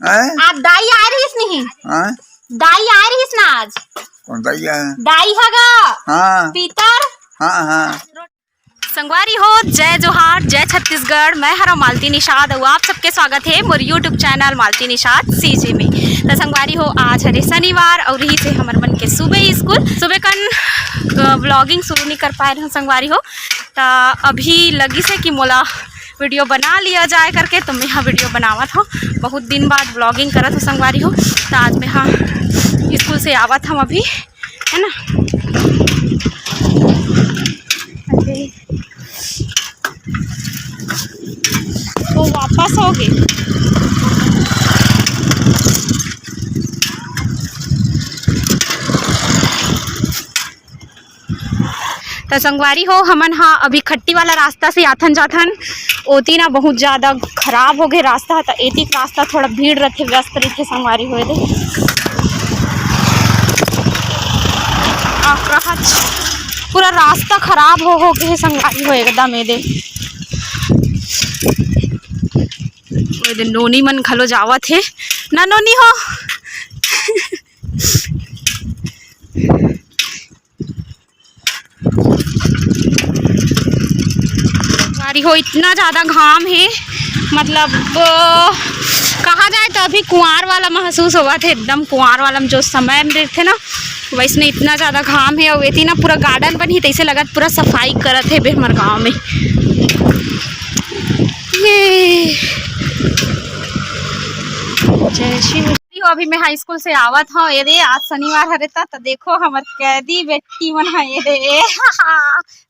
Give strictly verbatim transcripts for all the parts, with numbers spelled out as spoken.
हैं? आज दाई आए रहिस नहीं। हैं? दाई आए रहिस ना आज। कौन दाई आए? दाई हगा। हाँ। पीतर। हाँ, हाँ। संगवारी हो, जय जोहार, जय छत्तीसगढ़। मैं हरा मालती निषाद अउ आप सबके स्वागत है मोर YouTube चैनल मालती निषाद सीजे में। त संगवारी हो, आज हरे शनिवार अउ रहिस हे हमर मन के सुबह स्कूल। सुबह कन, अ, vlogging शुरू नहीं कर पाए रहे संगवारी हो, त अभी लगिस हे कि मोला वीडियो बना लिया जाए करके, तो मैं यहाँ वीडियो बनावत हूँ। बहुत दिन बाद vlogging करत हूँ संगवारी हो। तो आज मैं यहाँ स्कूल से आवत हूँ अभी, है ना। अरे, वो वापस हो गए। त संगवारी हो, हमन हा अभी खट्टी वाला रास्ता से आथन जाथन। ओती ना बहुत ज्यादा खराब हो गए रास्ता, त एतिक रास्ता थोड़ा भीड़ रथे, व्यस्त रथे संगवारी हो। एदे आ, पूरा रास्ता खराब हो हो गए संगवारी हो एकदम। एदे, एदे नोनी मन घलो जावत हे ना, नोनी हो। संगवारी हो, इतना ज्यादा घाम है, मतलब, अ, कहा जाए तो अभी कुंवार वाला महसूस होवत है, एकदम कुंवार वाला में जो समय में रहते ना, वैसने इतना ज्यादा घाम है। और एती ना पूरा गार्डन बनी, तैसे लगत पूरा सफाई करत है बे हमर गाँव में। ये जय श्री। अभी मैं हाई स्कूल से आवत हूँ। ये दे, आज शनिवार हरे ता, तो देखो हमर कैदी बेटी मन है। ये दे,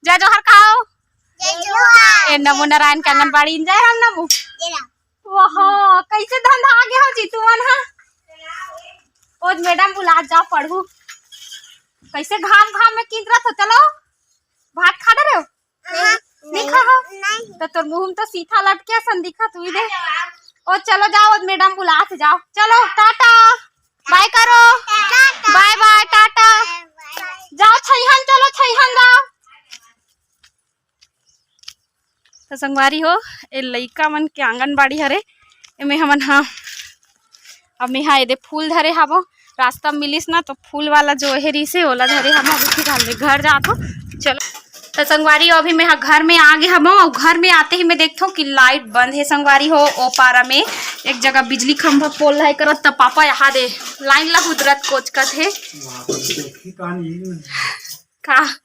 जय जोहार खाओ। जय जोहार। ए नमो नारायण के आंगनबाड़ी जय राम नमो। जय राम। वाह, कैसे धंधा आगे हो जीतू मन हा? ओ मैडम बुला, जा पढ़ू। कैसे घाम घाम में किंदरत हो? चलो भात खा डरे हो? नहीं, नहीं खाओ? नहीं। तो तोर मुंह में तो सीथा लटके सन दिखत हुई दे। ओ चलो जाओ, मैडम बुलात जाओ। चलो टाटा, बाय करो। टाटा। बाय बाय, टाटा। बाय बाय। जाओ छैहन, चलो छैहन जाओ। तो संगवारी हो, ए लइका मन के आंगनबाड़ी हरे, एमे हमन हा अब मेहा एदे फूल धरे हवो, रास्ता में मिलिस ना, तो फूल वाला जो हे रिसे, ओला धरे हवो। अभी फिलहाल में घर जात हो। चलो, तो संगवारी हो, अभी मेहा घर में आ गे हवो, और घर में आते ही मैं देखथो कि लाइट बंद है संगवारी हो। ओ पारा में एक जगह बिजली खंभा पोल है करत, त पापा यहाँ दे लाइन ला हुदरत कोचकत है। का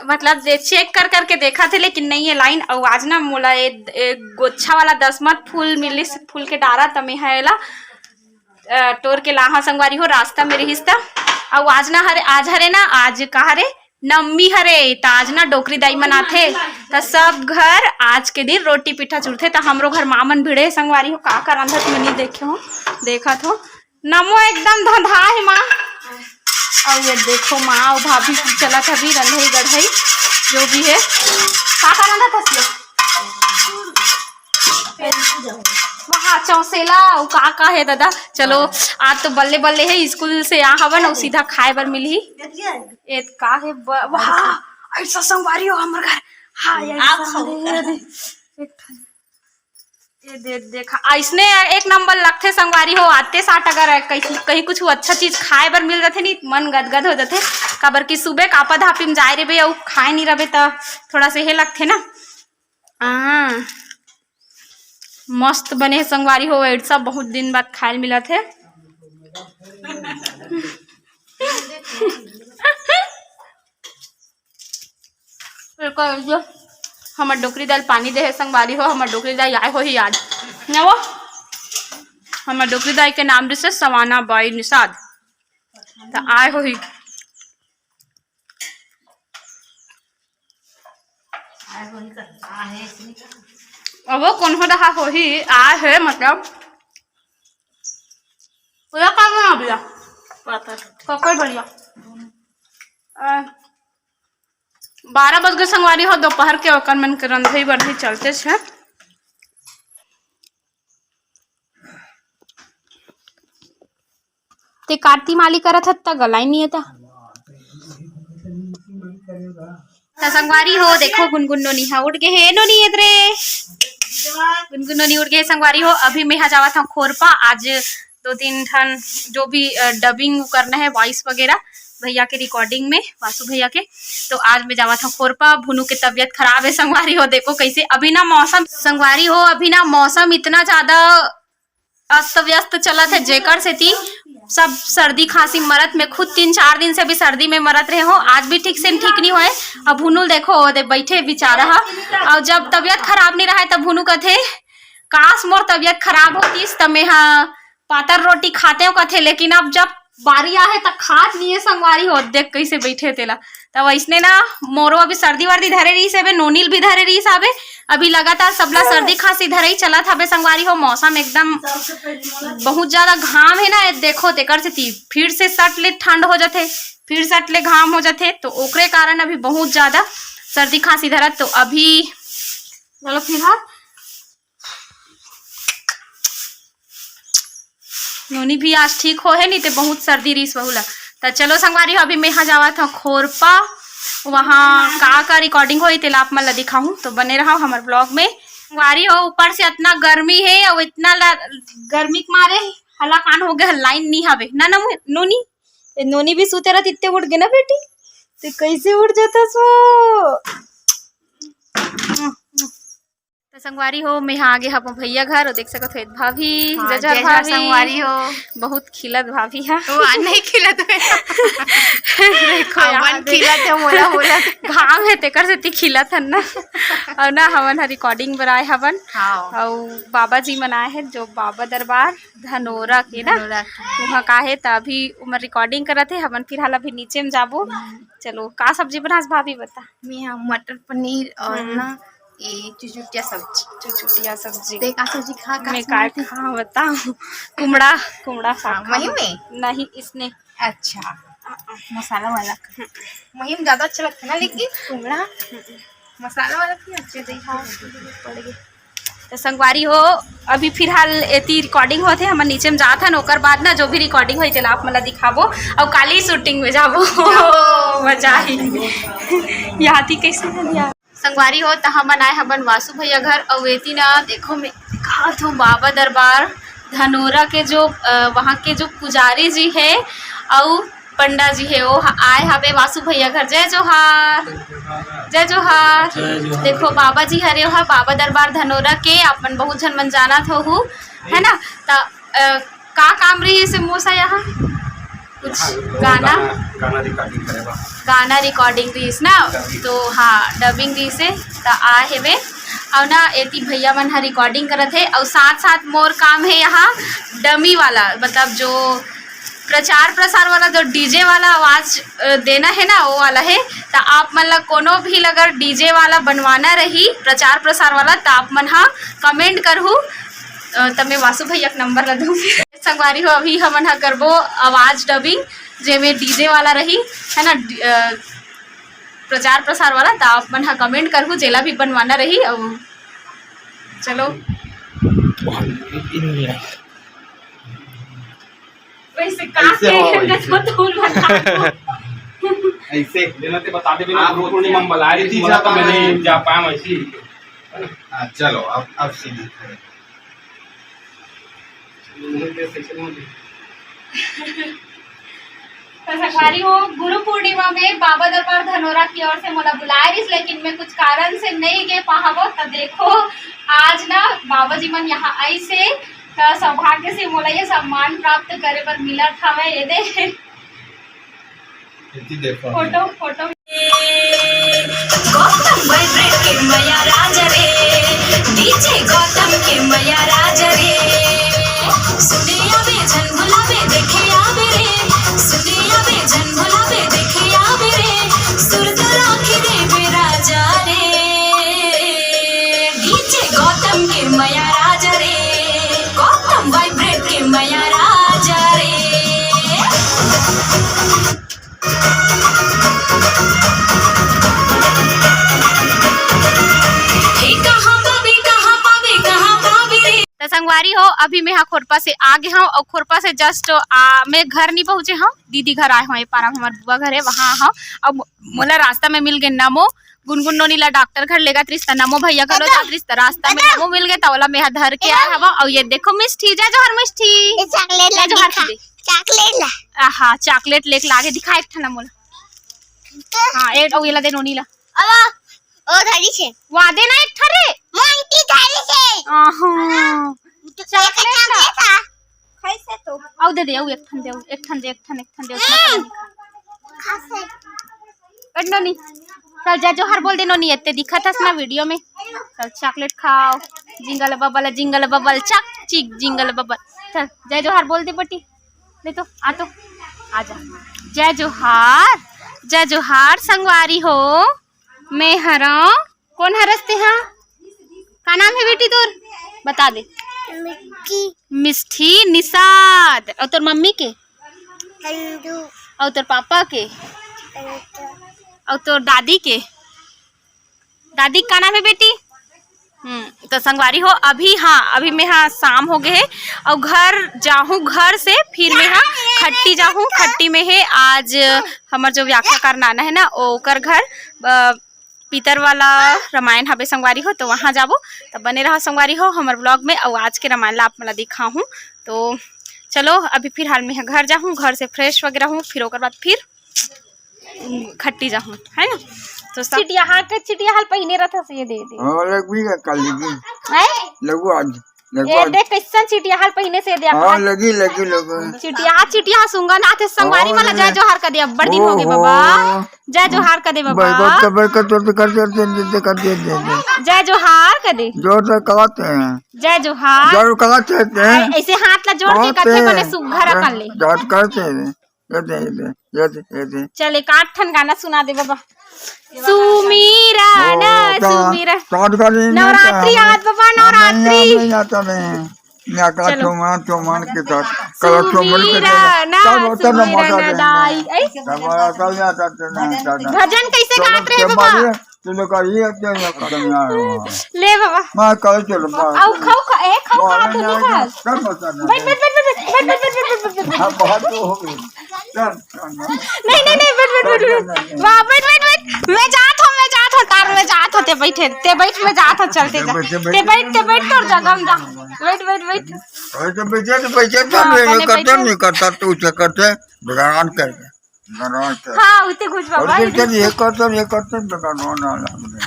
मतलब, दे चेक कर करके देखा थे, लेकिन नहीं है लाइन। और आज ना मोला ए, ए गोच्छा वाला दसमत फूल मिलिस, फूल के डारा, त मैं हा एला, अ, टोर के लाहा संगवारी हो, रास्ता में रहिस त। और आज ना हरे, आज हरे ना, आज का हरे, नवमी हरे, त आज ना डोकरी दाई मनाथे, त सब घर आज के दिन रोटी पीठा चुरथे। त हमरो घर माँ मन भिड़े संगवारी हो, का का रांधत मैं नहीं देखे हो, देखत हो। नमो एकदम धंधा है माँ। और ये देखो माँ और भाभी की चलत हवी रंधई गढ़ई, जो भी है। का का रंधत हस? वहाँ चौसेला और का का है दादा? चलो, आज तो बल्ले बल्ले है, स्कूल से आ हवन और सीधा खाए बर मिलही। ये का है ब-, वाह, ऐसा संगवारी हो हमर घर। हाँ, ये आप ऐसा खाओ। दे, दे, दे। एक ठन। ये दे, देखा, ऐसने एक नंबर लगथे संगवारी हो। आते साथ अगर कहीं, कहीं कुछ अच्छा चीज खाए बर मिल जाथे नी, मन गदगद हो जाथे। काबर कि सुबह कापा धापी में जाए रेबे अउ खाए नहीं रहे त थोड़ा से हे लगथे ना। हाँ, मस्त बने हे संगवारी हो, एड़सा बहुत दिन बाद खाए ल मिलत हे। एकर जो हमर डोकरी दाई ल पानी दे हे संगवारी हो, हमर डोकरी दाई आए होही आज। ना वो? हमर डोकरी दाई के नाम रिसे सवाना बाई निषाद। त आए होही। अब वो कौन हो रहा होही, आए हे मतलब। पूरा काम बना दिया। पता नहीं। पकड़ बढ़िया। अ, बारह बज गए संगवारी हो, दोपहर के ओकर मन के रंधई बरधई चलते छे। ते कार्ती माली करत हत त गलाई नहीं है त। त संगवारी हो, देखो गुनगुन नोनी हा उठ गए हे, नोनी एदरे। गुनगुन नोनी उठ गए संगवारी हो। अभी मैं हा जावत हूँ खोरपा। आज दो तीन ठन जो भी, अ, dubbing करना है, voice वगैरह भैया के recording में, वासु भैया के, तो आज मैं जावत हूँ खोरपा। भुनू के तबीयत खराब है संगवारी हो, देखो कैसे। अभी ना मौसम संगवारी हो, अभी ना मौसम इतना ज्यादा अस्त व्यस्त चलत है, जेकर सेती सब सर्दी खांसी मरत में, खुद तीन चार दिन से भी सर्दी में मरत रहे हो, आज भी ठीक से ठीक नहीं होए। अब भुनू ल देखो, ओदे बैठे बेचारा ह, और जब तबीयत खराब नहीं रहे तब भुनू कथे, "काश मोर तबीयत खराब होतीस त मैं हा पातर रोटी खाते हो," कथे, लेकिन अब जब बारी आहे त खात नहीं है संगवारी हो, देख कैसे बैठे तेला। तब ऐसने ना मोरो अभी सर्दी वर्दी धरे रहीस हवे, नोनी ल भी धरे रहीस हवे। अभी लगातार सबला सर्दी खांसी धरे ही चलत हवे संगवारी हो। मौसम एकदम बहुत ज्यादा घाम है ना, ये देखो तेकर सेती फिर से सट ले ठंड हो जाथे, फिर सट ले घाम हो जाथे, तो ओकरे कारण अभी बहुत ज्यादा सर्दी खांसी धरत। तो अभी चलो फिलहाल नोनी भी आज ठीक हो है, नहीं ते बहुत सर्दी रहीस वहू ला। त चलो संगवारी हो, अभी मैं हा जावत हूँ खोरपा, वहाँ का का recording होई तेला आप मन ला दिखाहूँ, तो बने रहो हमर vlog में। संगवारी हो, ऊपर से इतना गर्मी है और इतना ला-, गर्मी के मारे हला कान हो गया, लाइन नहीं हवे ना, ना नोनी, ए, नोनी भी सुते रहत इत्ते उठ गए ना बेटी, ते कैसे उठ जाता सो? तो संगवारी हो, मैं हा आगे हूँ भैया घर, और देख सकत हो भाभी, हाँ, जय जोहार जय जोहार भाभी। संगवारी हो। बहुत खिलत भाभी हा। वो आ नहीं खिलत है। देखो यहाँ हमन पे। खिलत है, मोला बोला। घाम है तेकर सेती खिलत हन ना। और ना हमन हा recording बर आए हवन। हाँ। और बाबा जी मन आए हैं जो बाबा दरबार धनोरा के ना। धनोरा के। वहाँ का है त अभी उमर recording करत है, हमन फिलहाल अभी नीचे में जाबो। चलो का सब्जी बनास भाभी बता। मैं हा मटर पनीर और हम्म। ना ये चुचुटिया सब्जी। चुचुटिया सब्जी। ते का सब्जी खा, का मैं सब्जी का खा? खा बताऊं? कुमड़ा, कुमड़ा साग हाँ, खा। वही में? नहीं, इसने। अच्छा, मसाला वाला। वही में ज्यादा अच्छा लगता है ना, लेकिन कुमड़ा मसाला वाला भी अच्छा लगता है। हाँ, पड़ गई। तो संगवारी हो, अभी फिलहाल एती recording होत हे, हमन नीचे में जात हन, ओकर बाद ना जो भी recording होई तेला आप मन ला दिखाबो, अउ काली shooting में जाबो। जाबो। मजा आही। यहाँ थी कैसे हो गया? संगवारी हो, त हमन आए हवन वासु भैया घर, अउ एती ना देखो, मैं दिखात हूँ बाबा दरबार धनोरा के जो, अ, वहाँ के जो पुजारी जी है, अउ पंडा जी है, वो ह-, आए हवे वासु भैया घर। जय जोहार, जय जोहार। जय जोहार। देखो, बाबा जी हरे, ओहा बाबा दरबार धनोरा के, आप मन बहुत झन मन जानत होहू, है ना? त, अ, का काम रहिस मोसा यहाँ? कुछ यहाँ गाना? गाना, गाना recording करे बा। गाना recording रहिस ना? Dubbing। तो हाँ, dubbing रहिस हे, त आए हेवे। अउ ना, एती भैया मन ह recording करत हे, अउ साथ-साथ मोर काम हे यहाँ dummy वाला, मतलब जो प्रचार प्रसार वाला, जो DJ वाला आवाज, अ, देना है ना, वो वाला है। त आप मन ला कोनो भी अगर DJ वाला बनवाना रही, प्रचार प्रसार वाला, त आप मन ह comment करहू, अ, त मैं वासु भैया के number ला दूंगी। संगवारी हो, अभी हमन ह करबो आवाज dubbing, जेमे DJ वाला रही, है ना, डि-, अ, प्रचार प्रसार वाला, त आप मन ह comment करहू, जेला भी बनवाना रही। अउ चलो। वैसे का ऐसे हो, के ऐसे। तो तू बता। ऐसे। देना ते बता दे, बिना आप गुरु पूर्णिमा में बुलाए रही थी, मोला तो मैं नहीं जा पाया, ऐसी। हाँ, चलो, अब, अब सीधी खड़े। तो संगवारी हो, गुरु पूर्णिमा में बाबा दरबार धनोरा की ओर से मोला बुलाए रिस, लेकिन मैं कुछ कारण से नहीं गे पाहव। तो देखो, आज ना बाबा जी मन यहाँ आइस हे, तो सौभाग्य से मोला ये सम्मान प्राप्त करे बर मिलत हवय। ये दे। एती देखो। Photo, photo. गौतम vibrate के मया राजा रे, DJ गौतम के मया राजा रे। सुने आवे झन भुलावे, देखे आवे रे। सुने आवे झन भुलावे, देखे आवे रे। सुर तो राखी देवे राजा रे। DJ गौतम के मया राजा रे। गौतम vibrate के मया राजा रे। हे कहाँ पावे, कहाँ पावे, कहाँ पावे रे। त संगवारी हो, अभी मैं हा खोरपा से आ गे हव अउ खोरपा से just आ, मैं घर नहीं पहुँचे हव, दीदी घर आए हव, ये पारा में हमर बुआ घर है, वहाँ हव। अब मोला रास्ता में मिल गे नमो, गुनगुन नोनी ला डॉक्टर घर लेगत रिस, त नमो भैया घलो जात रिस, त रास्ता में नमो मिल गे, त ओला मेहा धर के आए हवा। अउ ये देखो मिष्ठी, जय जोहार मिष्ठी। ये चॉकलेट ला जय जोहार दिखा। दे। चॉकलेट ला। आहा, चॉकलेट लेके लागे, दिखा एक ठन नमो ला। हाँ, एक, अउ ये ला दे नोनी ला। अब ओ धरी से। वा दे ना एक ठन रे। मोंटी धरी से। आहा। चॉकलेट ला। कैसे तो? अउ दे दे, अउ एक ठन दे, अउ एक ठन दे, एक ठन, एक ठन दे, उतना कम नहीं खा। कट नोनी। चल जय जोहार बोल दे नोनी, एते दिखत हस ना वीडियो में। चल चॉकलेट खाओ। जिंगल बबल, जिंगल बबल, चक चिक जिंगल बबल। चल जय जोहार बोल दे बेटी। ले तो, आ तो, आ जा। जय जोहार, जय जोहार संगवारी हो। मैं हरंव। कोन हरस तेहा? का नाम हे बेटी तोर? बता दे। मिट्टी। मिष्ठी निषाद। अउ तोर मम्मी के? अंजू। अउ तोर पापा के? अंजू। अउ तोर दादी के? दादी का नाम हे बेटी? हम्म, तो संगवारी हो, अभी, हाँ, अभी मेहा शाम हो गे हे अउ घर जाहूँ, घर से फिर मेहा खट्टी जाहूँ। खट्टी में हे आज हमर जो व्याख्याकार नाना हे ना, ओकर घर, अ, पितर वाला रामायण हवे संगवारी हो, तो वहाँ जाबो। त बने रहा संगवारी हो हमर ब्लॉग में, अउ आज के रामायण ला आप मन ला दिखाहूँ। तो चलो अभी फिलहाल मेहा घर जाहूँ, घर से फ्रेश वगैरह हूँ, फिर ओकर बाद फिर खट्टी जाहूँ, है ना? तो सब चिटिया हाल के, चिटिया हाल पहिने रहत हस, ये दे दे। हाँ, लगवी का काली की। हैं? लगू आज, लगू ए, आज। देख कैसन चिटिया हाल पहिने से, देख हाँ, हाथ। लगी, लगी, लगी। चिटिया, चिटिया सुंगा ना थे, संगवारी हाँ, वाला ले। जय जोहार कर दे, अब बड़ दिन हो गए ओहो। बाबा। जय जोहार कर दे बाबा। भाई, बात कर, बात कर, कर, कर, कर, कर, कर, कर, कर, कर, कर। जय जोहार कर दे। जोर से कहते हैं। जय जोहार। जोर कहते हैं। ऐसे हाथ ला जोड़ के कहते कथे हैं। बने सुघर कर ले। जोर करते हैं। ये दे, ये दे, ये दे, ये दे। चल, एक आठ ठन गाना सुना दे बाबा। सुमीरा ओ, ना, का-, सुमीरा। काट कर नहीं नवरात्रि आता। आज बाबा, हाँ, नहीं, नवरात्रि। नहीं आता नहीं। मैं कला चलो। चौमान, चौमान के साथ। कला चौमान के सुमीरा साथ। ना, चल, चल, सुमीरा मजा ना लेंगे। दाई। ऐ? चल, चल, चल, चल, चल, चल। भजन कैसे चलो, गात रहे चल, बाबा? मारिए। तू लोग का ये क्या, ये खत्म नहीं आया हुआ। ले बाबा। मैं कल चलो, बस। आउ खाओ, खा-, ए, खाओ, वो खा, आने तू नहीं जाएगा, खा। सब बता देंगे। बैठ, बैठ, बैठ। हाँ, बहुत तो हो गई। चल, चल, चल। नहीं, नहीं, नहीं, बैठ, बैठ, बैठ, बैठ। वाह, बैठ, बैठ, बैठ। मैं जात हूँ, मैं जात हूँ, तार में जात हूँ, ते बैठे, ते बैठ, मैं जात हूँ, चलते जा। बैठे, बैठे, ते बैठ, ते बैठ, तोर जगह में जा। बैठ, बैठ, बैठ। अरे तो बैठे, तो बैठे, हाँ, चल, ये पहले करते बैठे। नहीं करता, तू से करते, भगवान करते। हाँ, उते घुस बाबा। और फिर ये करते, ये करते, बेटा, नो, ना, ना, ना।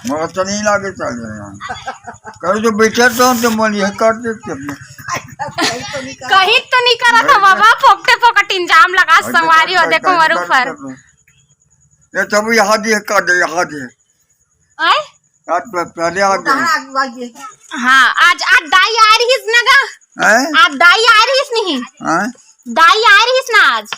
मोर तो नहीं लागे, चल रहे हैं। कल जो बैठे तो, तो मन ये कर देते अपने। कहीं तो नहीं करा था बाबा, फोकटे फोकट इल्जाम लगा, और संगवारी हो, देखो, देखो, मोर ऊपर। ये सब यहाँ दिए, कर दे, यहाँ दिए। आय? आज प-, पहले आ गए। हाँ, आज, आज दाई आ रहीस ना गा? हैं? आज दाई आ रहीस नहीं? हैं? दाई आ रहीस ना आज?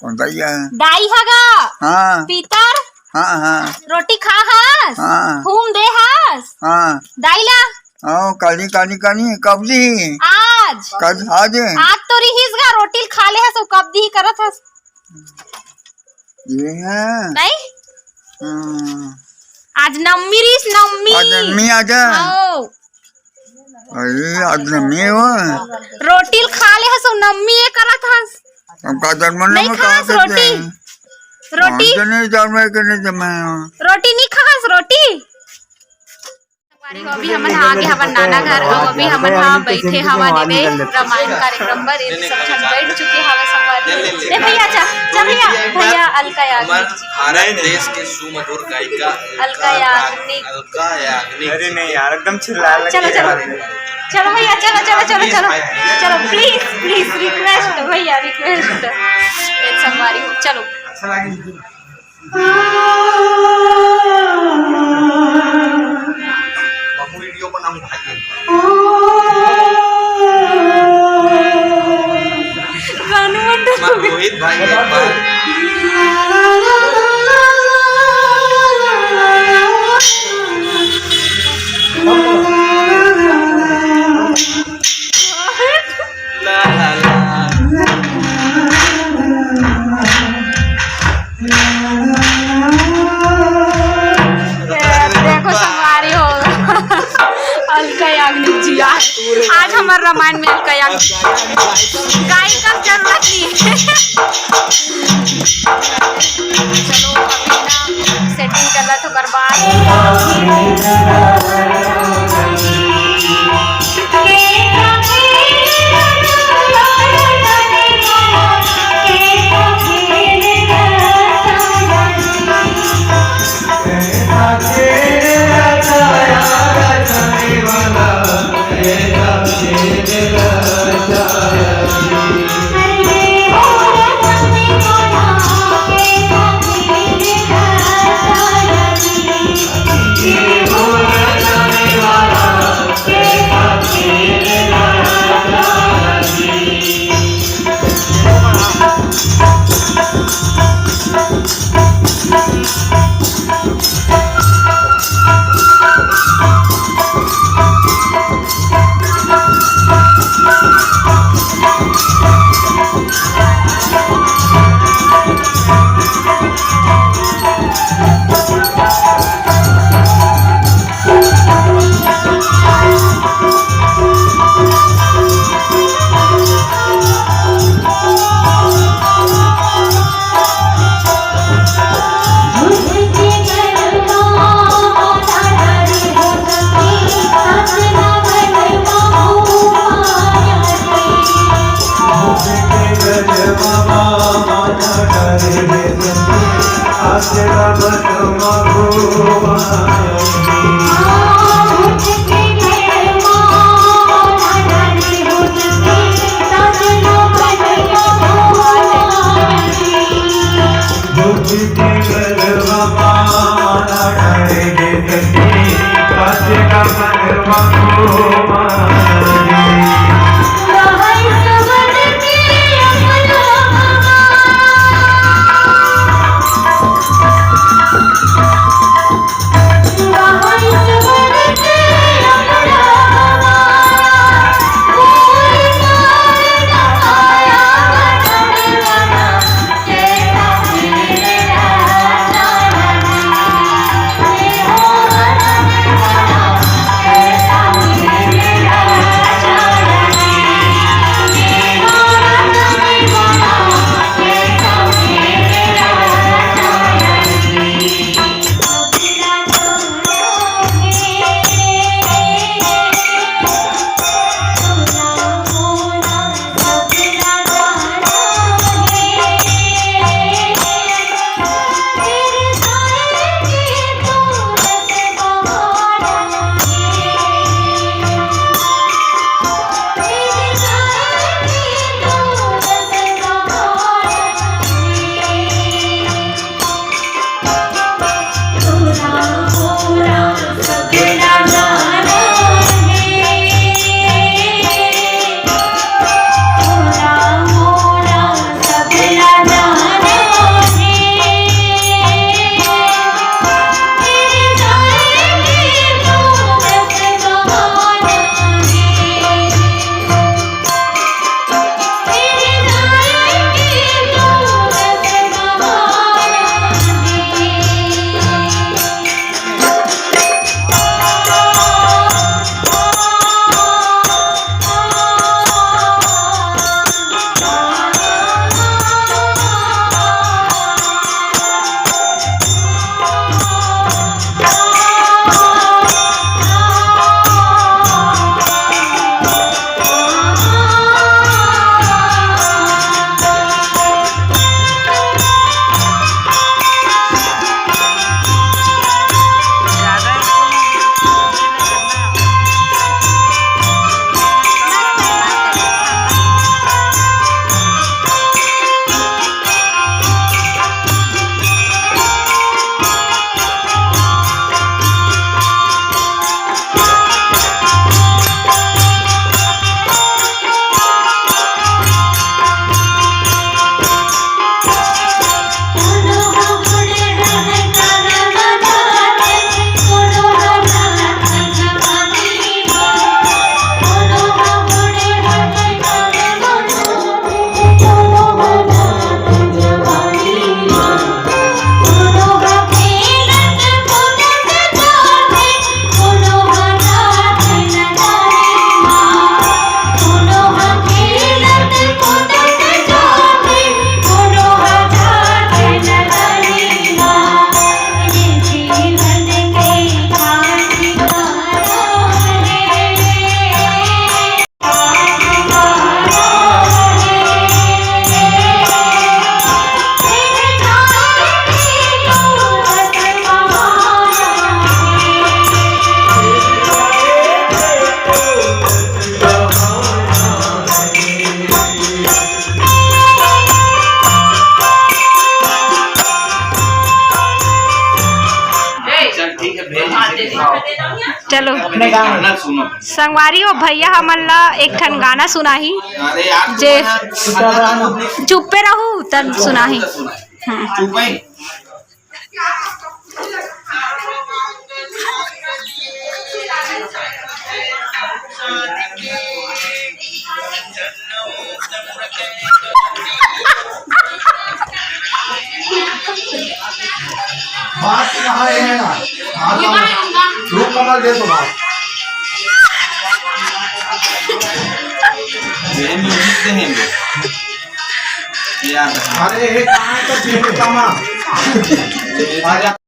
कौन दाई है? दाई ह गा। हाँ। पीतर? हाँ, हाँ। रोटी खा हस? हाँ। हूम दे हस? हाँ। दाई ला? हाँ, काली, काली, काली, कब दी? आज। कब, आज? आज तो रहीस गा, रोटी खा ले हस, वो कब दी करत हस? ये है। नहीं? हम्म। आज नम्मी रहीस, नम्मी। आज नम्मी आज है। हाँ। अरे, आज नम्मी हो। रोटी ल खा ले हस, नम्मी ये करत हस। हम का जन्म नहीं नम्मी खास कहाँ से रोटी? थे? रोटी? हम तो नहीं जन्मे के नहीं जन्मे हो। रोटी नहीं खास, रोटी? संगवारी हो, अभी हमन ह आगे हवन नाना घर, अउ अभी हमन ह बैठे हवन एदे रामायण कार्यक्रम बर। एदे सब झन बैठ चुके हवे संगवारी। ए भैया, चा, चा भैया, भैया अलका याग्निक जी। भारत देश के सुमधुर गायिका अलका याग्निक। अलका याग्निक। अरे नहीं यार, एकदम चिल्ला लगे चलो, चलो। यार। चलो भैया, चलो, चलो, चलो, चलो। चलो, please, please, request भैया, request। ए संगवारी हो, चलो। अच्छा लगे। वीडियो बनाऊं भाई। रानू मंडल। रोहित भाई एक बार। ला, ला, ला। देखो संगवारी हो, अलका याग्निक जी आज, आज रामायण में कया गायिका जरूरत नहीं है। चलो, अभी ना सेटिंग कर ला, तो ओकर बाद गाना सुनो। संगवारी हो, भैया हमन ला एक ठन गाना सुनाही। अरे यार, जे चुप्पे रहू तब सुनाही। हम्म। चुप है। बात कहाँ है ना? हाँ, कमल। रुक, कमल, दे तो बात। ये music दे हैं। ये यार। अरे, ये कहाँ है तो जीव कमा। अरे,